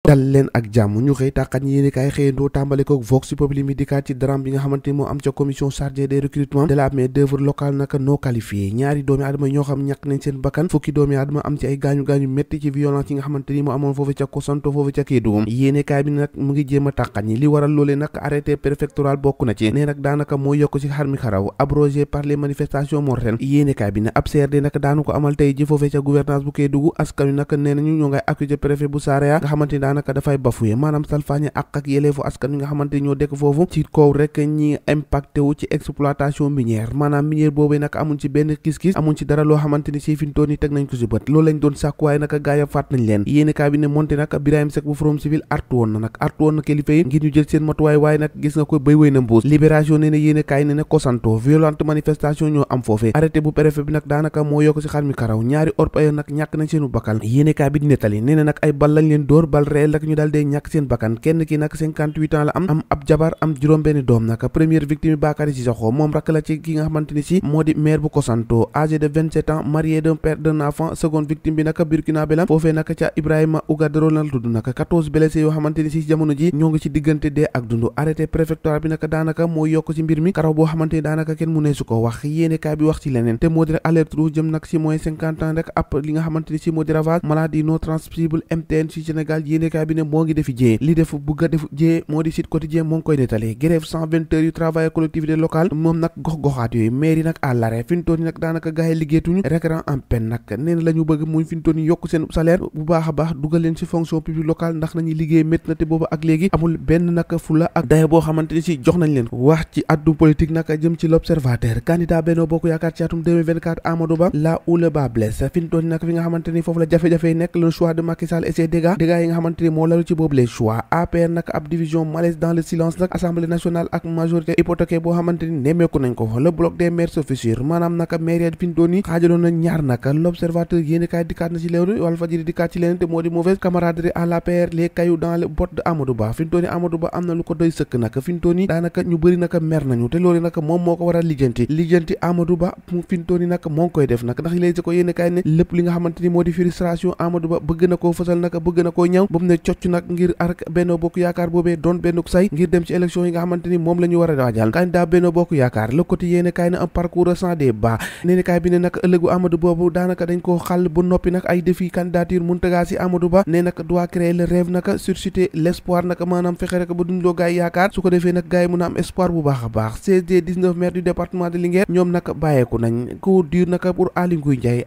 dal leen ak jàmm ñu xëy tàqat ñi yéeni kaay xëyandoo tàmbale ko Vox Populi mi dikkaat ci drame bi nga xamante ni moo am ca commission chargée des recrutements de la main d'œuvre locale naka non qualifié ñaari doomi aadama ñoo xam ñàkk nañ seen bakkan fukki doomi aadama am ci ay gaañu-gaañu métti ci violence yi nga xamante ni moo amoon foofu ca Kosanto foofu ca Kédougou yéeni kaay bi nag mu ngi jéem a tàqat ñi li waral loolee nag arrêté préfectoral bokk na ci ne nag daanaka moo yokk ci xar mi xaraw abrogé par les manifestations mortelles yéeni kaay bi ne ab CRD nag daanu ko amal tey ji foofee ca gouvernance bu Kédougou askan wi nag nee nañu ñoo ngay accusé préfet bu Saraya nga xamante ni daanaka dafay bafoué maanaam salfaañe ak yeleefu askan wi nga xamante ni ñoo dekk foofu ci kaw rek ñi impacté wu ci exploitation minière maanaam minière boobee nag amuñ ci benn gis-gis amuñ ci dara loo xamante ni si fintoon yi teg nañ ko si bët loolu lañ doon sàkku waaye nag gaaya faat nañ leen yéeni kaa bi ne monté nag Birahim Seck bu Forum Civil artu woon na kilifa yi ngir ñu jël seen matuwaay waaye nag gis nga ko béy wéy na mbuus libération nee na yéeni kaay ne ne Kosanto violente manifestation ñoo am foofee arrêté bu préfet bi nag daanaka moo yokk si xar mi karaw ñaari orpayo nag ñàkk nañ seenu bakkal yéeni kaay bi di nettali nee na nag ay bal lañ leen dóor bal réel nag ñu daal dee ñàkk seen bakkan kenn ki nag 58 ans la am ab jabar am juróom benn doom nag première victime Bakary Cissokho moom rakk la ci ki nga xamante ni si moo di maire bu Kosanto âgé de 27 ans marié d'un père d'un enfant seconde victime bi nag Burkinabé la foofee nag ca Ibrahima Ougadoro la tudd nag 14 blessés yoo xamante ni si jamono ji ñoo ngi ci diggante dee ak dund arrêté préfectoral bi nag daanaka moo yokk ci mbir mi karaw boo xamante ni daanaka kenn mu ne su ko wax yéene kaay bi wax ci leneen te moo di rek alerte rouge jëm nag si moins 50 ans rek ab li nga xamante ni si moo di ravage maladie non transmissible MTN ci Sénégal yéene kaay bi ne moo ngi defi jee li def bugg a def jee moo di site quotidien moo ngi koy nettalee grève 120 heures yu travail collectivité locale moom nag gox-goxaat yooyu mairie nag à l'arrêt fintoon yi nag daanaka gars yi liggéeytuñu récurrent en peine nag nee na la ñu bëgg muy fintoon yi yokk seen salaire bu baax a baax dugal leen ci fonction publique locale ndax nañuy liggéey métti na te booba ak léegi amul benn nag fula ak daye boo xamante ni si jox nañ leen ko wax ci addu politique nag jëm ci l'observateur candidat Benno Bokk Yaakaar ci atum 2024 Amadou Ba là où le bas blesse fintoon yi nag fi nga xamante ni foofu la jafe-jafe yi nekk le choix de Macky Sall et ses dégâts yi nga xamante ni moo lalu ci boobu les choix APR nag ab division malaise dans le silence nag assemblée nationale ak majorité hypothéquée boo xamante ni nemmeeku nañ ko le bloc des maires se fissure maanaam naka maire ya fintoon yi xaajaloon na ñaar naka l'observateur yéeni kaay dikkaat na ci léewnu Walfadjri dikkaat ci leneen te moo di mauvaise camaraderie à l'APR les cailloux dans le bottes de Amadou Ba fintoon yi Amadou Ba am na lu ko doy sëkk naka fintoon yi daanaka ñu bëri naka mer nañu te loolu naka moom moo ko war a lijjanti Amadou Ba mu fintoon yi naka moo ngi koy def nag ndax léegi ko yéeni kaay ne lépp li nga xamante ni moo di frustration Amadou Ba bëgg na koo fësal naka bëgg na koo ñëw ba mu ne cocc nag ngir ark Benno Bokk Yaakaar boobee doon benn say ngir dem ci élection yi nga xamante ni moom la ñu war a waajal candidat Benno Bokk Yaakaar le côté yéene kaay na un parcours sans débat nee kaay bi ne nag ëllëgu Amadou boobu daanaka dañ koo xàll bu noppi nag ay défi candidature Mountaga Sy Amadou Ba ne nag doit créer le rêve nag susciter l'espoir nag maanaam fexe rek ba dundloo gaay yaakaar su ko defee nag gaay mun a am espoir bu baax a baax 16 des 19 maires du département de Linguère ñoom nag bàyyeeku nañ coup dur nag pour Aly Ngouille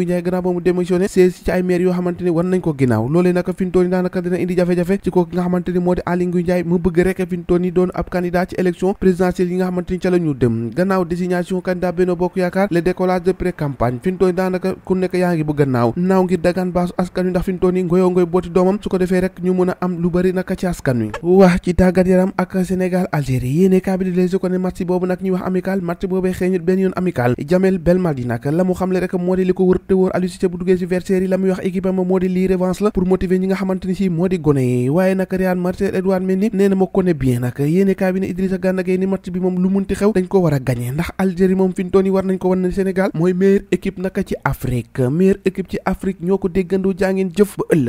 Ndiaye gannaaw ba mu démissionné 16 ci ay maires yoo xamante ni war nañ ko ginnaaw loolee nag fintoon yi daanaka dina indi jafe-jafe ci ko nga xamante ni moo di Aly Ngouille Ndiaye mu bëgg rek fintoon yi doon ab candidat ci élection présidentielle yi nga xamante ni ca la ñu dem gannaaw désignation candidat Benno Bokk Yaakaar le décollage de pré-campagne fintoon yi daanaka ku nekk yaa ngi bëgg a naaw ngir dagaan baasu askan wi ndax fintoon yi ngoyoo ngoy booti doomam su ko defee rek ñu mën a am lu bëri naka ci askan wi wax ci tàggat yaram ak Sénégal Algérie yéene kaa bi di Les Échos ne match boobu nag ñuy wax amical match boobee xeeñut benn yoon amical Jamel Belmadi nag la mu xamle rek moo di li ko wër te wóor Aliou Cissé bu duggee ci vestiaire yi la muy wax équipe am moo di lii revanche la pour motiver ñi nga xamante ni si moo di gone yi waaye nag Real Marcel Edouard Mendy nee na ma ko ne bien nag yéene kaa bi ne Idrissa Gana Gueye ni match bi moom lu munti xew dañ ko war a gagner ndax Algérie moom fintoon yi war nañ ko wan ne Sénégal mooy meilleure équipe naka ci Afrique ñoo ko déggandoo jaa ngeen jëf ba ëllëg